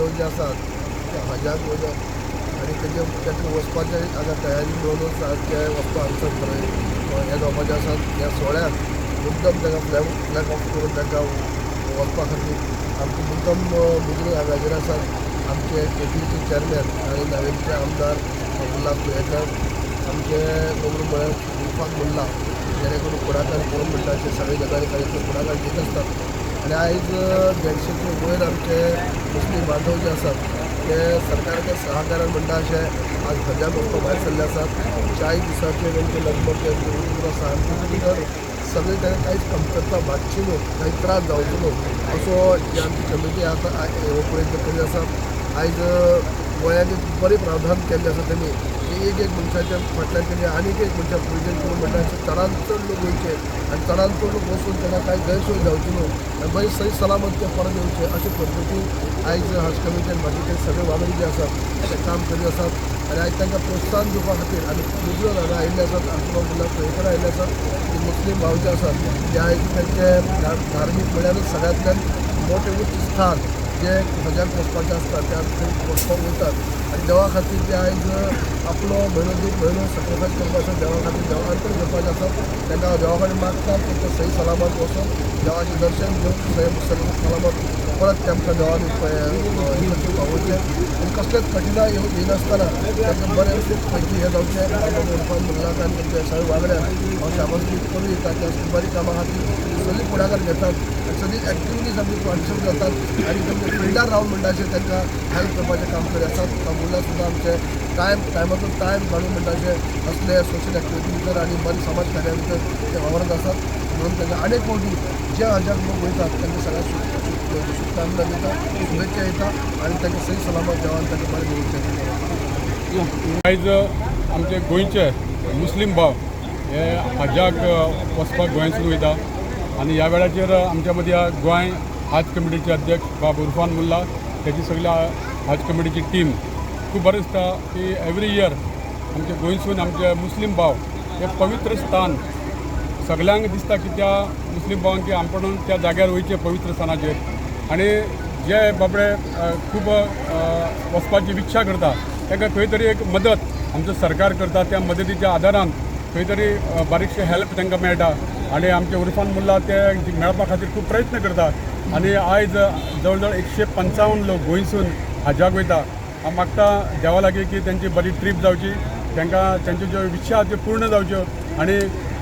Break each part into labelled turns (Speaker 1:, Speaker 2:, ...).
Speaker 1: बांधव जे आसात ते हजाक वयतात आनी तेजे तांकां वचपाचें हांगा तयारी मेळूनच ते वचपा हांगसर खरें हें जावपाचें आसात. ह्या सुवाळ्याक मुद्दम तांकां फ्लॅग ऑफ करून तांकां वचपा खातीर आमचे मुद्दम मुजरत हांगा हाजीर आसात आमचे केपीचे चॅरमॅन आनी नावेलीचे आमदार उल्हास तुयेंकार, आमचे कोण म्हळ्यार उर्फान मुल्ला, जेणे करून फुडाकार घेवन म्हणटा अशे सगळे गजाली खातीर फुडाकार घेत आसतात. आनी आयज 150चे वयर आमचे मुस्लीम बांधव जे आसात ते सरकाराच्या सहकारान म्हणटा अशें आज हजाक वचपाक भायर सरले आसात. 40 दिसांचे तेंचे लगभग आसा आनी तितून भितर सगळे ताणें कांयच कमतरता भासची न्हू, कांय त्रास जावचो न्हू असो जी आमची कमिटी आतां हो प्रयत्न करीत आसा. आयज गोंयांत एक बरें प्रावधान केल्लें आसा तेमी की एक एक मनशाच्या फाटल्यान तेमी आनीक एक मनशाक प्रोविजन करून म्हणटा अशें चडांत चड लोक वयचे आनी चडांत चड लोक वचून तांकां कांय गैरसोय जावची न्हू आनी बरी सही सलामत ते परत येवचे अशे पद्दतीन आयज हज कमिटी आनी बाकीचे सगळे वांगडी जे आसात ते काम करीत आसात. आनी आयज तांकां प्रोत्साहन दिवपा खातीर आनी मुजरत हांगा आयिल्ले आसात आमचे बाब उल्हास तुयेंकार आयिल्ले आसात की मुस्लीम भाव जे आसात ते आयज तांचे धार्मीक म्हळ्यारूच सगळ्यांतल्यान मोठें उच्च स्थान जे हजाक वचपाचें आसता त्या थंय वचपाक वयतात आनी देवा खातीर ते आयज आपलो म्हयनो देड म्हयनो सॅक्रिफायस करपा आसा देवा खातीर, देवा अर्पण करपाचें आसा. तांकां देवा कडेन मागतात की ते सही सलामत वचून देवाचें दर्शन घेवन सही सलामत परत तेमकां देवान पावोवचें आनी कसलेच कठिनाय येनासतना तांकां बरें पैकी हें जावचें. उर्फान मुल्लाक आनी तांच्या सगळ्या वांगड्यांक हांव शाबासकी करूं दिता की असली बरी कामां खातीर सगळीं फुडाकार घेतात आनी सगळीं एक्टिविटीज आमची पार्टिसिपेट जातात आनी तांच्या फिल्डार रावन म्हणटा अशें तांकां हेल्प करपाचें काम करीत आसात. मुल्ला सुद्दां आमचे टायमाचो टायम काडून म्हणटा अशें असले सोशल एक्टिविटी भितर आनी बरें समाज कार्या भितर ते वावरत आसात. म्हणून तांकां अनेक फावटी जे हजाक लोक वयतात तांकां सगळ्यांक शुभकामना दिता, शुभेच्छा दिता आनी तांकां सही सलामत देवान तांकां बरें दवरचें.
Speaker 2: आयज आमचे गोंयचे मुस्लीम भाव हे हजाक वचपाक गोंयांतसून वयता आनी ह्या वेळाचेर आमच्या मदीं गोंय हज कमिटीचे अध्यक्ष बाब उर्फान मुल्ला, तेची सगळ्या हज कमिटीची टीम. खूब बरें दिसता की एवरी इयर आमच्या गोंयसून आमचे मुस्लीम भाव हे पवित्र स्थान सगल्यांक दिसता की त्या मुस्लीम भावांक की आपूण त्या जाग्यार वयचें पवित्र स्थानाचेर आनी जे बाबडे खूब वचपाची इच्छा करता तांकां खंय तरी एक मदत आमचो सरकार करता. त्या मदतीच्या आदारान खंय तरी बारीकशे हेल्प तांकां मेळटा आनी आमचे उर्फान मुल्ला ते मेळपा खातीर खूब प्रयत्न करता आनी आयज जवळ जवळ 155 लोक गोंयसून हजाक वयता. हांव मागता देवा लागीं की तेंची बरी ट्रीप जावची, तांकां तांच्यो ज्यो इच्छा आहा त्यो पूर्ण जावच्यो आनी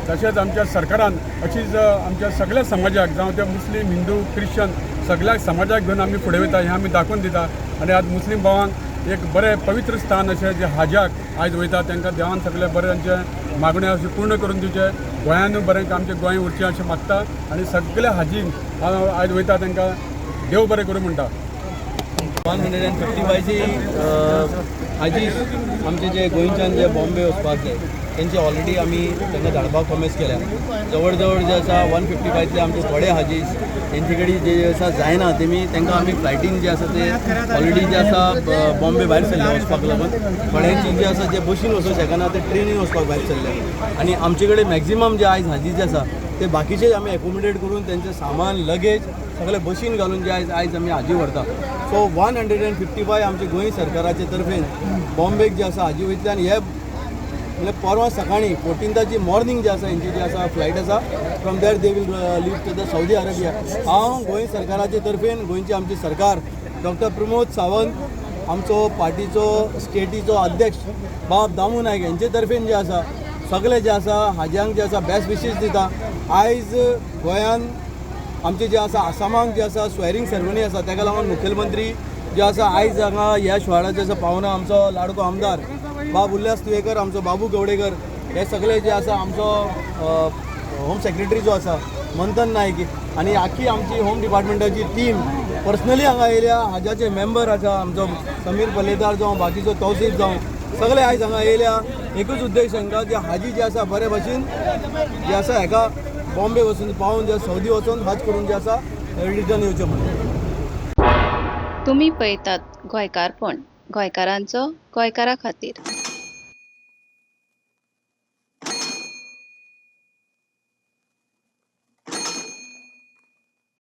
Speaker 2: तशेंच आमच्या सरकारान अशीच आमच्या सगळ्या समाजाक, जावं ते मुस्लीम, हिंदू, क्रिश्चन, सगळ्या समाजाक घेवन आमी फुडें वयता हें आमी दाखोवन दिता. आनी आज मुस्लीम भावांक एक बरें पवित्र स्थान अशें जें हाज्याक आयज वयता तांकां देवान सगळें बरें तांचें मागण्यो अशें पूर्ण करून दिवचें, गोंयानूय बरें आमचें गोंय उरचें अशें मागता आनी सगल्या हाजींक हांव आयज वयता तांकां देव बरें करूं म्हणटा.
Speaker 3: 155ची हाजी आमचे जे गोंयच्यान जे बॉम्बे वचपाक जाय तेंचे ऑलरेडी आमी तांकां धाडपाक कॉमेस केल्या. जवळ जवळ जे आसा 155तले आमचे थोडे हाजीस तेंचे कडेन जे आसा जायना तेमी तांकां आमी फ्लायटीन जे आसा ते ऑलरेडी जे आसा बॉम्बे भायर सरले वचपाक लागून. थोड्यांची जे आसा जे बशीन वचूंक शकना ते ट्रेनीन वचपाक भायर सरले आनी आमचे कडेन मॅक्झिमम जे आयज हाजी जे आसा ते बाकीचे आमी एकोमोडेट करून तेंचें सामान लगेज सगळें बशीन घालून जे आयज आमी हाजी व्हरता. सो 155 आमचे गोंय सरकाराचे तर्फेन बॉम्बेक जे आसा हाजी वयतले आनी हे म्हणजे परवां सकाळीं 14थाची मॉर्निंग जे आसा हेंची जी आसा फ्लायट आसा, from there they will leave to the Saudi Arabia. हांव गोंय सरकाराचे तर्फेन गोंयची आमची सरकार डॉक्टर प्रमोद सावंत, आमचो पार्टीचो स्टेटीचो अध्यक्ष बाब दामू नायक हेंचे तर्फेन जे आसा सगळे जे आसा हाज्यांक जे आसा बेस्ट विशीस दिता. आयज गोंयान आमचे जे आसा आसामाक जे आसा स्वेरिंग सेरेमनी आसा ताका लागून मुखेलमंत्री जे आसा आयज हांगा ह्या सुवाळ्याचे आसा पावना. आमचो लाडको आमदार बाब उल्हास तुयेकर, आमचो बाबू गवडेकर, हे सगळे जे आसा आमचो होम सेक्रेटरी जो आसा मंथन नायक आनी आख्खी आमची होम डिपार्टमेंटाची टीम पर्सनली हांगा येयल्या. हाज्याचे मेंबर आसा आमचो समीर पल्लेदार जावं, बाकीचो तौसीफ जावं, सगळे आयज हांगा येयल्या. एकूच उद्देश हांकां जे हाजी जे आसा बरे भशेन जे आसा हेका बॉम्बे वचून पावून जे सौदी वचून हज करून जे आसा रिटर्न येवचें म्हणून.
Speaker 4: तुमी पळयतात गोंयकारपण, गोंयकारांचो गोंयकारा खातीर.